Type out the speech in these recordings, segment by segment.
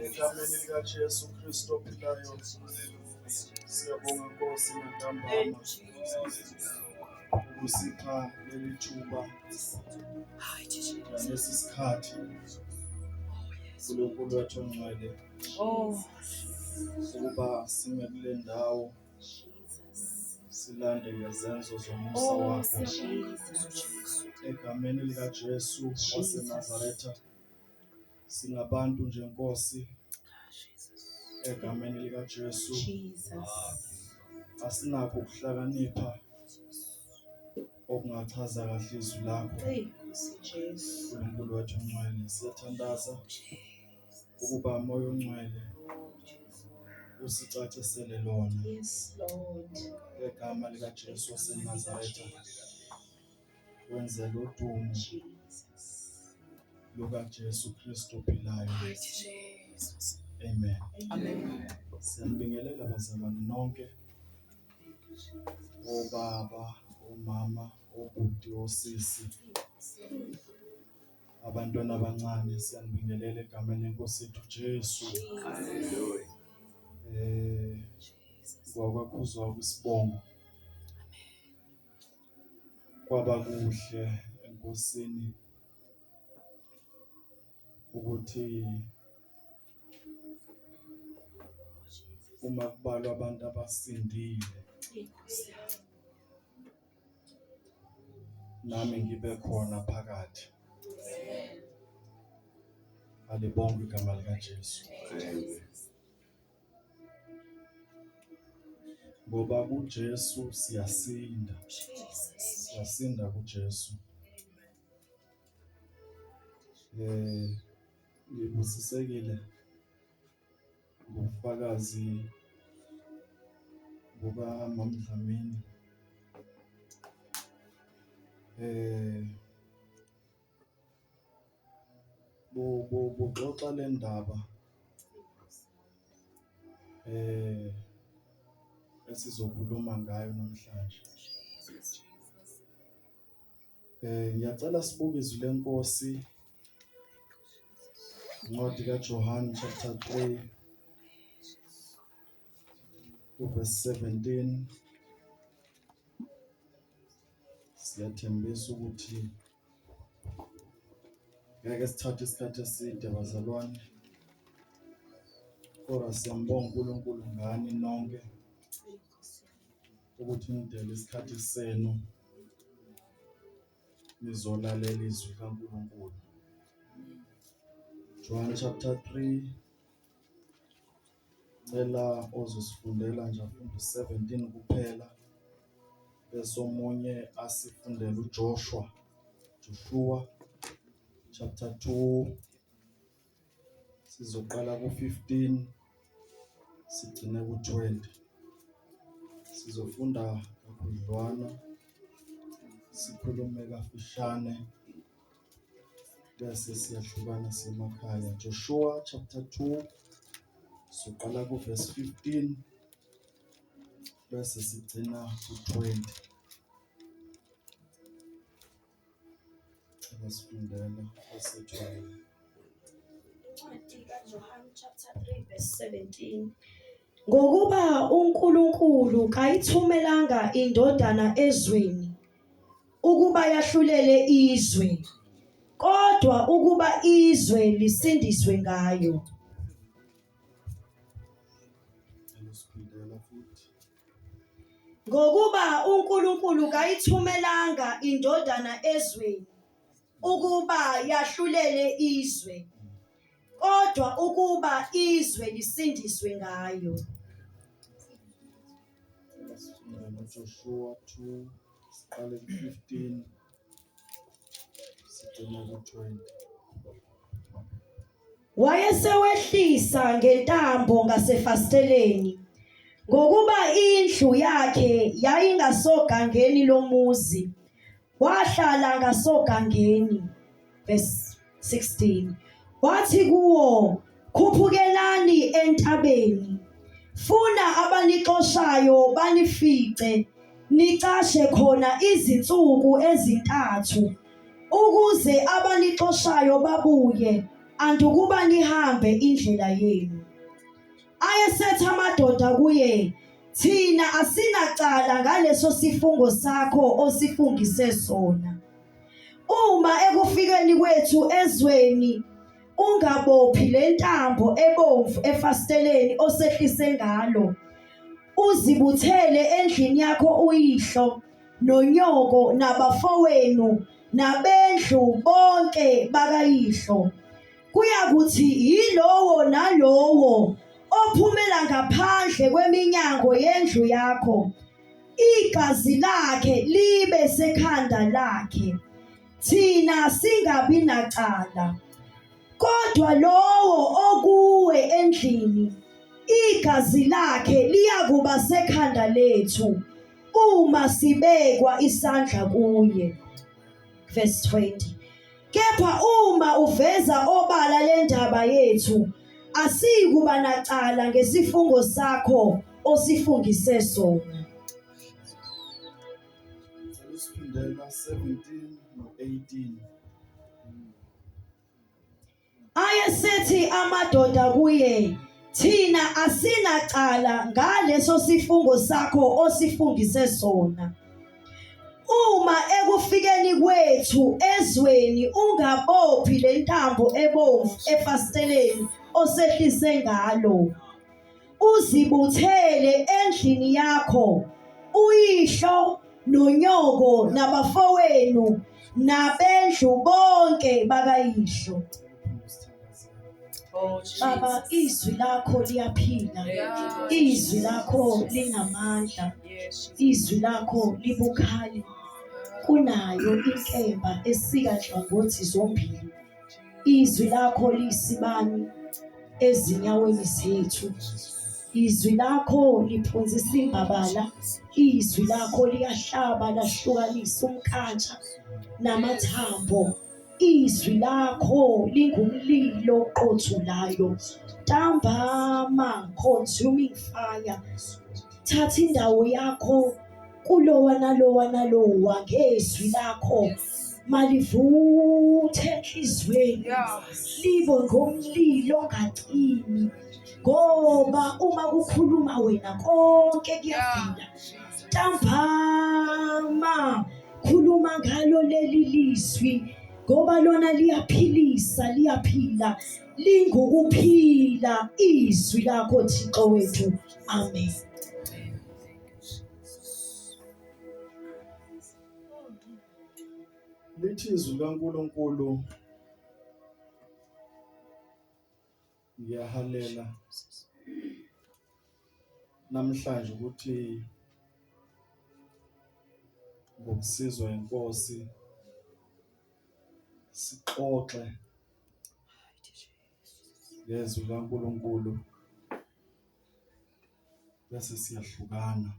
Egameni likaJesu Kristu ophilayo. Siyabonga Nkosi ngantambama ukusipha leli thuba ngalesi sikhathi. Nkulunkulu wethu ongcwele, ukuba sime kule ndawo silande ngezenzo zomusa wakho. Egameni likaJesu waseNazaretha, singabantu nje Nkosi, egameni likaJesu asinakho ukuhlakanipha okungachaza kahle izwi lakho. Nkulunkulu wethu ongcwele, siyathandaza ukuba Moya oNgcwele usicacisele lona. Yes, Lord. Ngegama likaJesu waseNazaretha, wenzele udumo Jesus. lukaJesu Kristu ophilayo. Jesus. Amen. Amen. Siyanibingelela bazalwane nonke, obaba, omama, obhuti, osisi, abantwana abancane, siyanibingelela egameni lenkosi yethu Jesu. Hallelujah. Kwakwakhuzwa kwisibongo kwaba kuhle enkosini ukuthi uma kubalwa abantu abasindile nami ngibe khona phakathi. Alibongwe igama likaJesu. Ngoba kuJesu siyasinda. Siyasinda kuJesu. Ngibusisekile ngobufakazi buka Mamdlamini. Buxoxa le ndaba esizokhuluma ngayo namhlanje. Ngiyacela sibuke izwi lenkosi, incwadi kaJohane chapter 3 uverse 17. Siyathembisa ukuthi ngeke sithathe isikhathi eside bazalwane, kodwa siyambonga uNkulunkulu ngani nonke ukuthi nidele isikhathi senu nizolalela izwi likaNkulunkulu. John chapter 3, cela ozosifundela nje afunde 17 kuphela, bese omunye asifundele uJoshua, Joshua chapter 2, sizoqala ku-15 sigcine ku-20. Sizofunda kakhudlwana, sikhulume kafishane bese siyahlukana semakhaya. Joshua chapter 2 siqala ku-verse 15 bese sigcina ku-20. Abasifundela asejwayele. Incwadi kaJohane chapter 3 verse 17. Ngokuba uNkulunkulu kayithumelanga indodana ezweni ukuba yahlulele izwe, kodwa ukuba izwe lisindiswe ngayo. Usifundela futhi. Ngokuba uNkulunkulu kayithumelanga indodana ezweni ukuba yahlulele izwe, kodwa ukuba izwe lisindiswe ngayo. Sifunda noJoshua 2 siqale ku-15 sigcine ku-20. Wayesewehlisa ngentambo ngasefasiteleni, ngokuba indlu yakhe yayingasogangeni lomuzi. Wahlala ngasogangeni. Verse 16. Wathi kuwo, Khuphukelani entabeni, funa abanixoshayo banifice, nicashe khona izinsuku ezintathu, ukuze abanixoshayo babuye. andukuba nihambe indlela yenu. Ayesethi amadoda kuye, Thina asinacala ngaleso sifungo sakho osifungise sona. Uma ekufikeni kwethu ezweni ungabophi le ntambo ebomvu efasiteleni osehlise ngalo, uzibuthele endlini yakho uyihlo nonyoko nabafowenu nabendlu bonke bakayihlo. Kuyakuthi yilowo nalowo ophumela ngaphandle kweminyango yendlu yakho, igazi lakhe libe sekhanda lakhe, thina singabi nacala. Kodwa lowo okuwe endlini, igazi lakhe liyakuba sekhanda lethu uma sibekwa isandla kuye. Verse 20. Kepha uma uveza obala le ndaba yethu, asiyikuba nacala ngesifungo sakho osifungise sona. Usiphindela 17 no-18. Ayesethi amadoda kuye, Thina asinacala ngaleso sifungo sakho osifungise sona. Uma ekufikeni kwethu ezweni ungabophi le ntambo ebomvu efasiteleni osehlise ngalo, uzibuthele endlini yakho uyihlo nonyoko nabafowenu nabendlu bonke bakayihlo. Oh, Baba, izwi lakho liyaphila, izwi lakho linamandla, izwi lakho libukhali kunayo inkemba esika nhlangothi zombili. Izwi lakho liyisibani ezinyaweni zethu. Izwi lakho liphunzisa imbabala, izwi lakho liyahlaba lahlukanisa umnkantsha namathambo. Izwi lakho lingumlilo oqothulayo ntambama, consuming fire. Thatha indawo yakho kulowa nalowa nalowa ngezwi lakho malivuthe enhliziyweni libe ngomlilo ongacimi ngoba uma kukhuluma wena konke kuyavela ntambama khuluma ngalo leli lizwi ngoba lona liyaphilisa liyaphila lingukuphila izwi lakho Thixo wethu amen. Lithi izwi likaNkulunkulu ngiyahalela namhlanje ukuthi ngokusizwa inkosi sixoxe ngezwi likaNkulunkulu bese siyahlukana.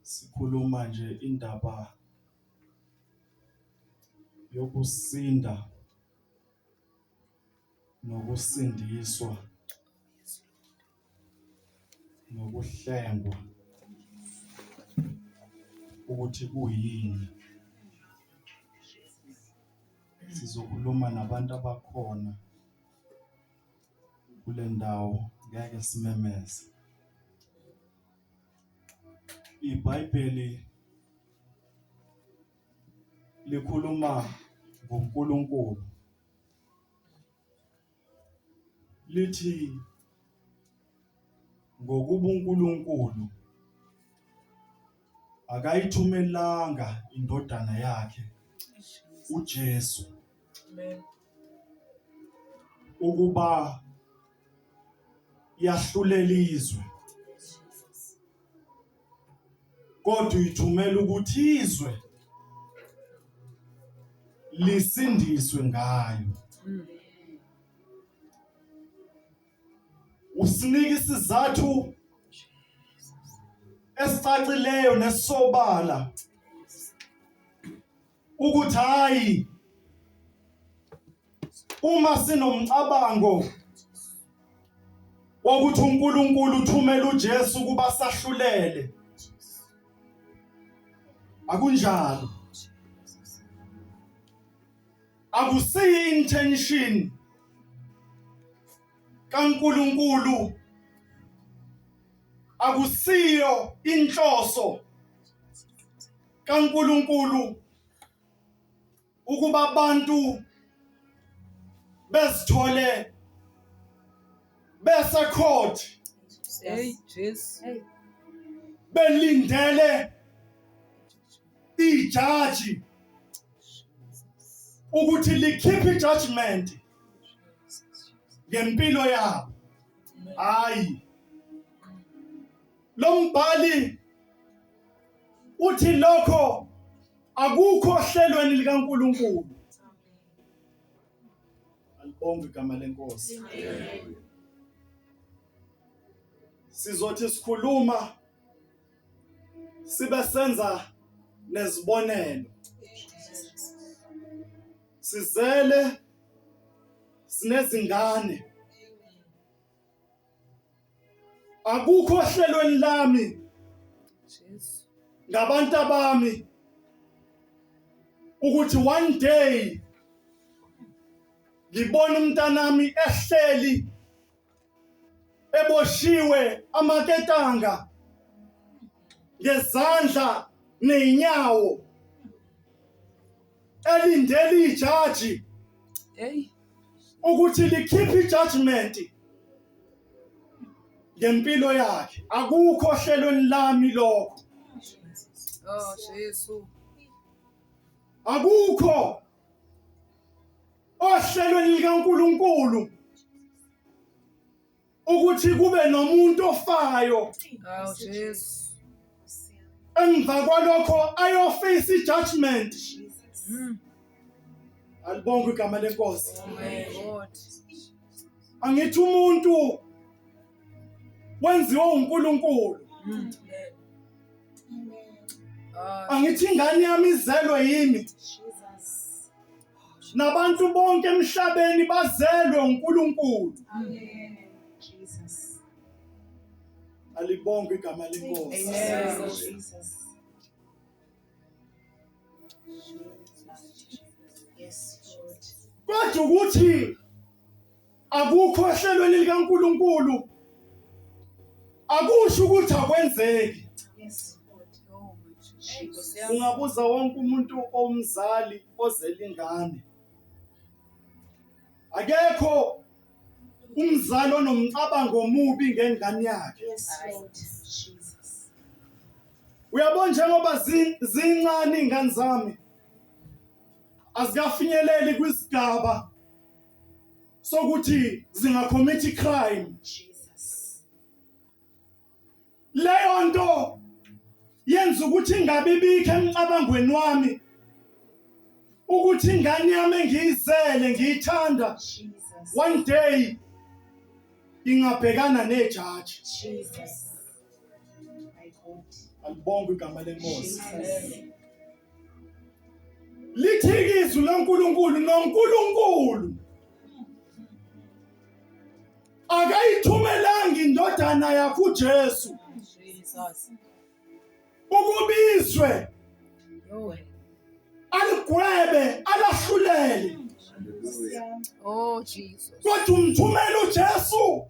Sikhuluma nje indaba yokusinda nokusindiswa nokuhlengwa ukuthi kuyini. Sizokhuluma nabantu abakhona kule ndawo ngeke simemeze. IBhayibheli likhuluma ngoNkulunkulu lithi ngokuba uNkulunkulu akayithumelanga indodana yakhe uJesu ukuba yahlulela izwe kodwa uyithumela ukuthi izwe lisindiswe ngayo. Usinika isizathu esicacileyo nesobala ukuthi hayi uma sinomcabango wokuthi uNkulunkulu uthumela uJesu ukuba sahlulele akunjalo. Akusiyi intention kaNkuluNkulu, akusiyo inhloso kaNkuluNkulu ukuba abantu bezithole bese court. Hey Jesu. Belindele ijaji ukuthi likhiphe ijudgment ngempilo yabo. Hayi, lo mbhali uthi lokho akukho ohlelweni likaNkuluNkulu. Alibonge igama lenkosi. Sizothi sikhuluma sibe senza nezibonelo. Sizele sinezingane. Akukho ohlelweni lami ngabantu abami ukuthi one day ngibona umntanami ehleli eboshiwe amaketanga ngezandla nezinyawo elindele ijaji hey ukuthi likhiphe ijudgment ngempilo yakhe. Akukho ohlelweni lami lokho. Oh Jesu. Akukho ohlelweni likaNkuluNkulu ukuthi kube nomuntu ofayo. Oh Jesu. Emva kwalokho ayoface ijudgment. Alibonke igama lenkosi. Oh my God. Angithi umuntu wenziwe uNkulunkulu. Angithi ingane yami izelwe yimi. Nabantu bonke emhlabeni bazelwe uNkulunkulu. Amen. Jesus. Alibonke igama lenkosi. Amen. Jesus. Yes, Lord. Kodwa ukuthi akukho ohlelweni likaNkuluNkulu akusho ukuthi akwenzeki. Yes, Lord. Oh my Jesus. Ungabuza wonke umuntu omzali ozela ingane. Akekho umzali onomcabango omubi ngengane yakhe. Yes, Lord. Jesus. Uyabona njengoba zincane ingane zami azikafinyeleli kwisigaba sokuthi zingacommit crime. Jesus. Leyo nto yenza ukuthi ingabe ibikho emcabangweni wami ukuthi ingane yami engiyizele ngiyithanda Jesus. one day ingabhekana nejaji. Jesus. My God. Alibonke igama lenkosi. Jesus. Lithi izwi leNkulunkulu noNkulunkulu akayithumelanga indodana yakhe uJesu Jesus. ukubizwe Yo. aligwebe alahlulele, Oh Jesus. kodwa umthumela uJesu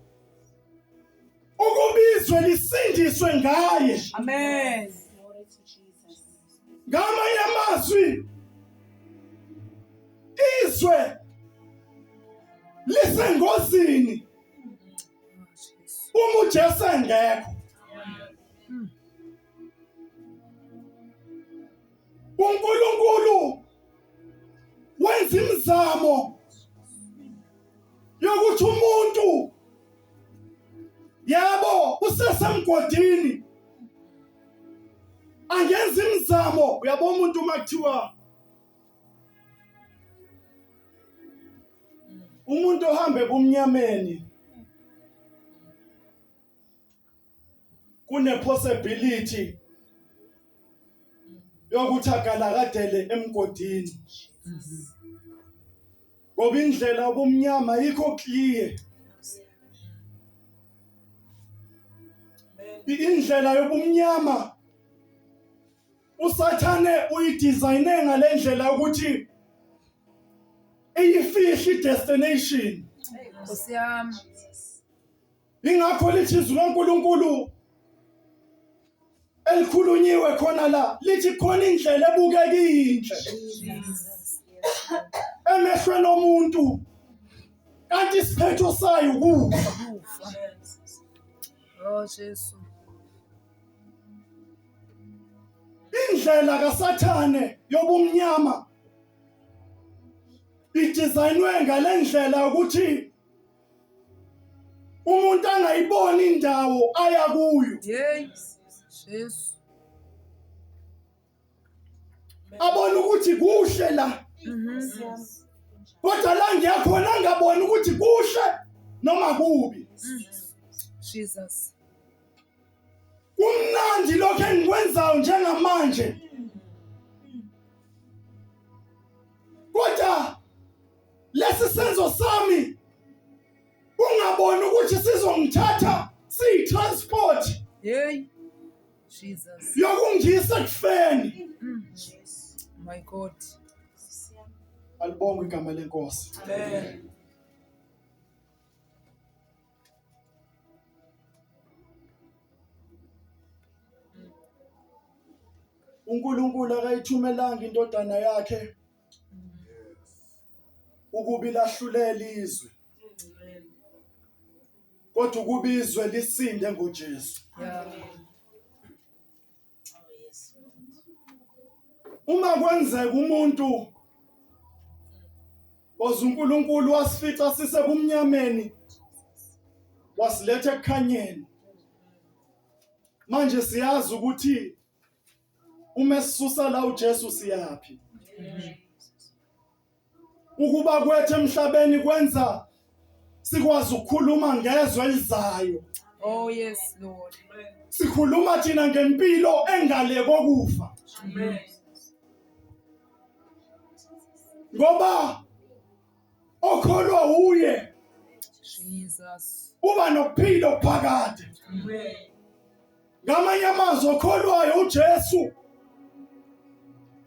ukubizwe lisindiswe ngaye. Amen. Glory to Jesus. Ngamanye amazwi izwe lisengozini uma uJesu engekho. uNkulunkulu wenza imizamo yokuthi umuntu yebo usesemgodini angenza imizamo. Uyabona umuntu uma kuthiwa umuntu ohamba ebumnyameni kune possibility yokuthi agalakadele emgodini, ngoba indlela obumnyama ayikho clear. Indlela yobumnyama uSathane uyidesigne ngalendlela ukuthi Iyifihla i-destination. Nkosi yami. Ingakho lithi izwi laNkulunkulu elikhulunyiwe khona la lithi khona indlela ebukeka iyinhle emehlweni omuntu kanti isiphetho sayo ukufa. Oh Jesu. Indlela kaSathane yobumnyama idesignwe ngalendlela ukuthi umuntu angayiboni indawo aya kuyo. Hey Jesu. Abone ukuthi kuhle la. Kodwa la ngiyakhona angaboni ukuthi kuhle noma kubi. Jesus. Kumnandi lokho engikwenzayo njengamanje. Kodwa lesi senzo sami ungaboni ukuthi sizongithatha siyi-transport Hey. Jesus. yokungisa ekufeni. My God. Alibongwe igama lenkosi. Amen. uNkulunkulu akayithumelanga indodana yakhe ukuba ilahlulele izwe kodwa ukuba izwe lisinde ngoJesu. Yeah. Uma kwenzeka umuntu oze uNkulunkulu wasifica sisebumnyameni wasiletha ekukhanyeni manje siyazi ukuthi uma esisusa la uJesu siyaphi. Ukuba kwethu emhlabeni kwenza sikwazi ukukhuluma ngezwe elizayo. Oh yes Lord. Sikhuluma thina ngempilo engale kokufa. Amen. Ngoba okholwa uye Jesus. uba nokuphila okuphakade. Amen. Ngamanye amazwi okholwayo uJesu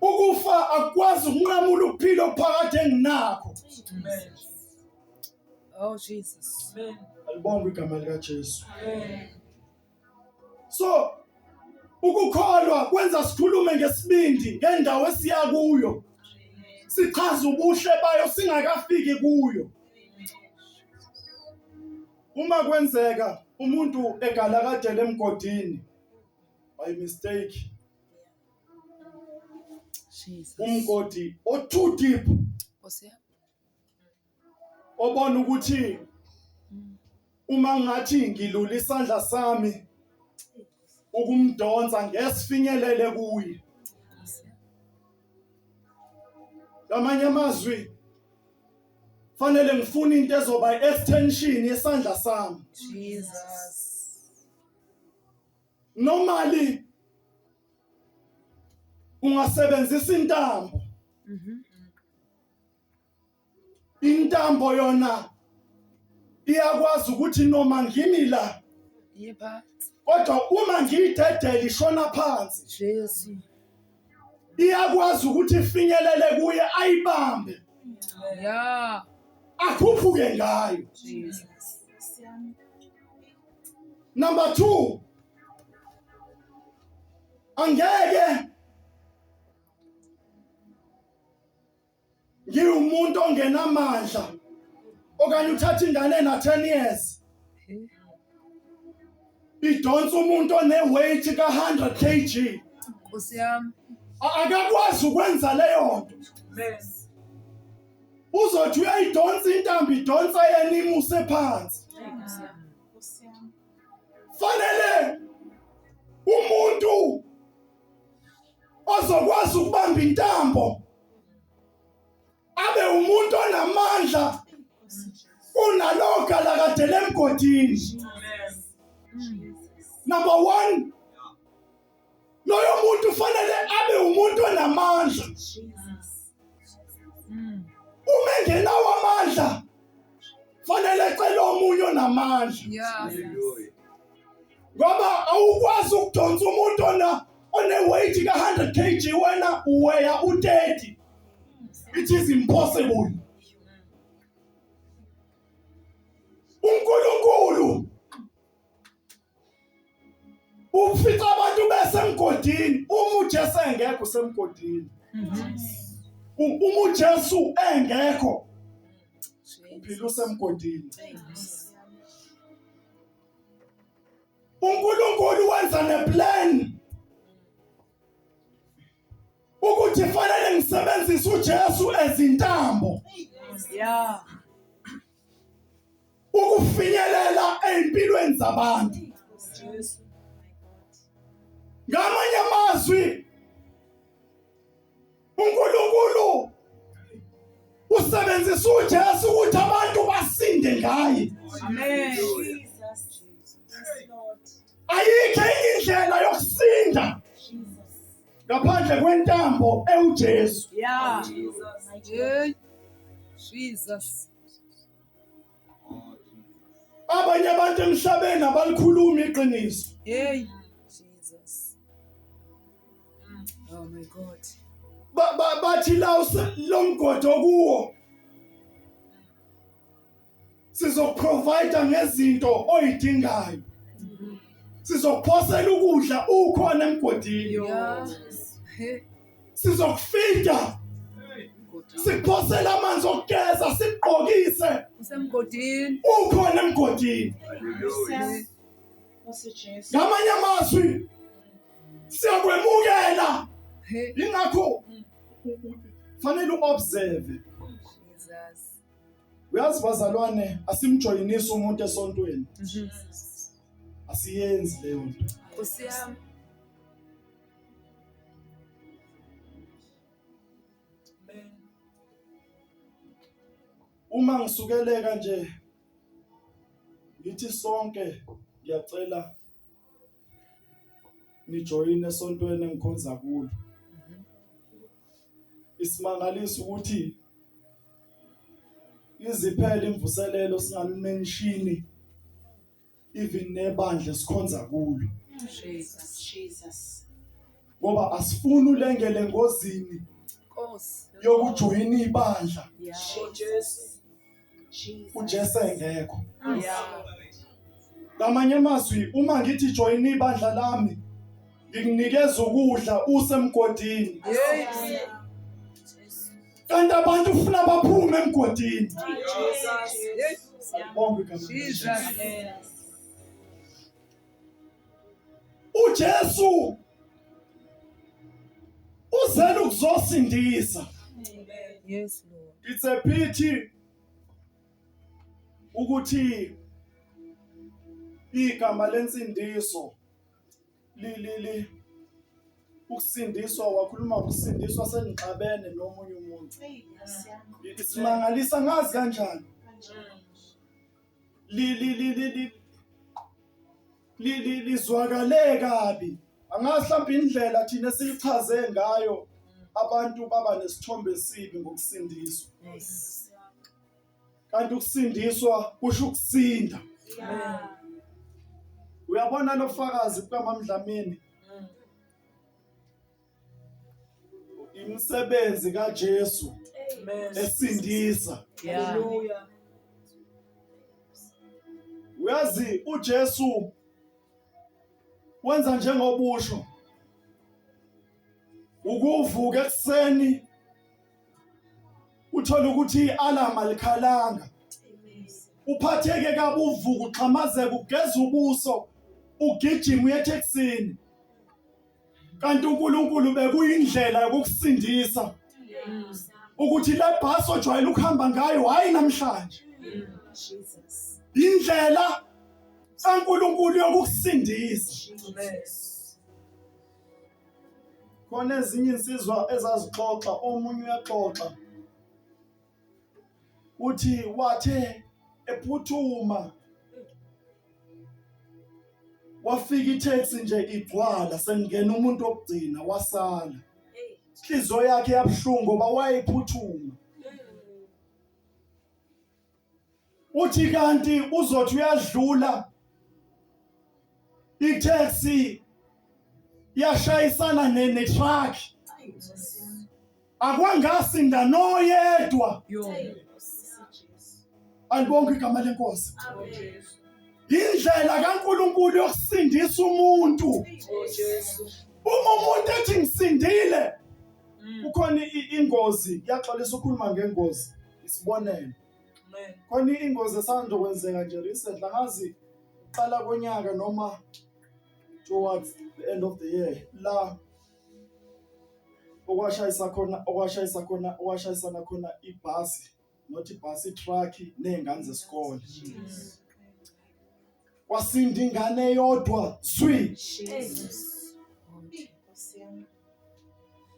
ukufa akukwazi ukunqamula ukuphila okuphakade enginakho. Amen. Oh Jesus. Amen. Alibongwe igama likaJesu. Amen. So ukukholwa kwenza sikhulume ngesibindi ngendawo esiya kuyo. Sichaza ubuhle bayo singakafiki kuyo. Uma kwenzeka umuntu egalakadela emgodini by mistake Jesus. umgodi o too deep Nkosi yami. obona ukuthi uma ngathi ngilula isandla sami ukumdonsa ngesifinyelele kuye. Nkosi yami. Ngamanye amazwi fanele ngifune into ezoba extension yesandla sami. Jesus. Normally ungasebenzisa intambo. Intambo yona iyakwazi ukuthi noma ngimi la Yepha. kodwa uma ngiyidedela ishona phansi. Jesu. Iyakwazi ukuthi ifinyelele kuye ayibambe. Yeah. Akhuphuke ngayo. Jesus. Number 2 angeke ngiwumuntu ongenamandla okanye uthatha ingane ena 10 years idonsa umuntu one-weight ka-100 kg. Nkosi yami. Akakwazi ukwenza leyo nto. Uzothi uyayidonsa intambo idonsa yena imuse phansi. Fanele umuntu ozokwazi ukubamba intambo abe umuntu onamandla kunalowo galakadela emgodini. Number 1, loyo muntu ufanele abe umuntu onamandla. Uma engenawo amandla fanele ecele omunye onamandla. Ngoba awukwazi ukudonsa umuntu ona one-weight ka-100 kg wena uweya u-30. It is impossible. uNkulunkulu ufica abantu besemgodini uma uJesu engekho usemgodini. Uma uJesu engekho uphila usemgodini. uNkulunkulu wenza neplan ukuthi fanele ngisebenzise uJesu ezintambo. Yeah. Ukufinyelela ezimpilweni zabantu. Ngamanye amazwi uNkulunkulu usebenzisa uJesu ukuthi abantu basinde ngaye. Amen. Ayikho enye indlela yokusinda ngaphandle kwentambo ewuJesu. Yeah. Hey. Jesus. Abanye abantu emhlabeni abalikhulumi iqiniso. Hey. Jesus. Oh my God. Ba ba bathi la lo mgodi okuwo sizokuprovide ngezinto oyidingayo. Sizokuphosela ukudla ukhona emgodini. Yeah. Hey. Sizokufida. Sikuphosela amanzi okugeza sikugqokise. Usemgodini. Ukhona emgodini. Hallelujah. Ngamanye amazwi siyakwemukela. Ingakho fanele uobserve. Jesus. Uyazi bazalwane asimjoyinisi umuntu esontweni. Asiyenzi leyo nto. Nkosi yami. Uma ngisukeleka nje ngithi sonke ngiyacela nijoyine esontweni engikhonza kulo. Isimangalisa ukuthi iziphele imvuselelo singalumenshini even nebandla esikhonza kulo. Jesus. Jesus. Ngoba asifuni ulengele engozini Nkosi. yokujoyina ibandla. Yeah. Jesus. Jesus. uJesu engekho. Yeah. Ngamanye amazwi uma ngithi joyina ibandla lami ngikunikeza ukudla usemgodini. Hey. Kanti abantu ufuna baphume emgodini. Jesus. Hey. Alibongwe igama likaJesu. Jesus. uJesu uzele ukuzosindisa. Yes, Lord. It's a pity ukuthi igama lensindiso li li li ukusindiswa wakhuluma ukusindiswa senixabene nomunye umuntu. Isimangalisa ngazi kanjani li li li li li li li lizwakale kabi. Angazi mhlawumbe indlela thina esilichaze ngayo abantu baba nesithombe esibi ngokusindiswa. Kanti ukusindiswa kusho ukusinda. Uyabona lo fakazi bukaMamDlamini imisebenzi kaJesu esindisa. Yeah. Uyazi uJesu wenza njengobusho ukuvuka ekuseni uthola ukuthi i-alarm alikhalanga, uphatheke kabi, uvuka uxhamazeka, ugeza ubuso, ugijima uye etekisini, kanti uNkulunkulu bekuyindlela yokukusindisa ukuthi le bhasi ojwayele ukuhamba ngayo hayi namhlanje. Jesus. Indlela kaNkulunkulu yokukusindisa. Khona ezinye insizwa ezazixoxa, omunye uyaxoxa uthi wathe ephuthuma wafika itaxi nje igcwala, sengena umuntu wokugcina wasala. Inhliziyo yakhe yabuhlungu ngoba wayephuthuma. Uthi kanti uzothi uyadlula itaxi yashayisana ne-truck, akwangasinda noyedwa. Alibonke igama lenkosi. Oh Jesu. Indlela kaNkuluNkulu yokusindisa umuntu. Oh Jesu. Uma umuntu ethi ngisindile, kukhona ingozi, kuyaxolisa ukukhuluma ngengozi, isibonelo. Amen. Khona ingozi esanda kwenzeka nje recently, angazi uqala konyaka noma towards the end of the year, la okwashayisa khona okwashayisana khona ibhasi, not ibhasi, itruck nezingane zesikole. Kwasinda ingane eyodwa zwi. Jesus. Nkosi yami.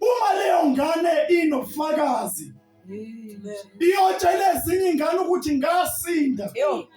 Uma leyo ngane inobufakazi, Amen. iyotshela ezinye ingane ukuthi ngasinda. Yo.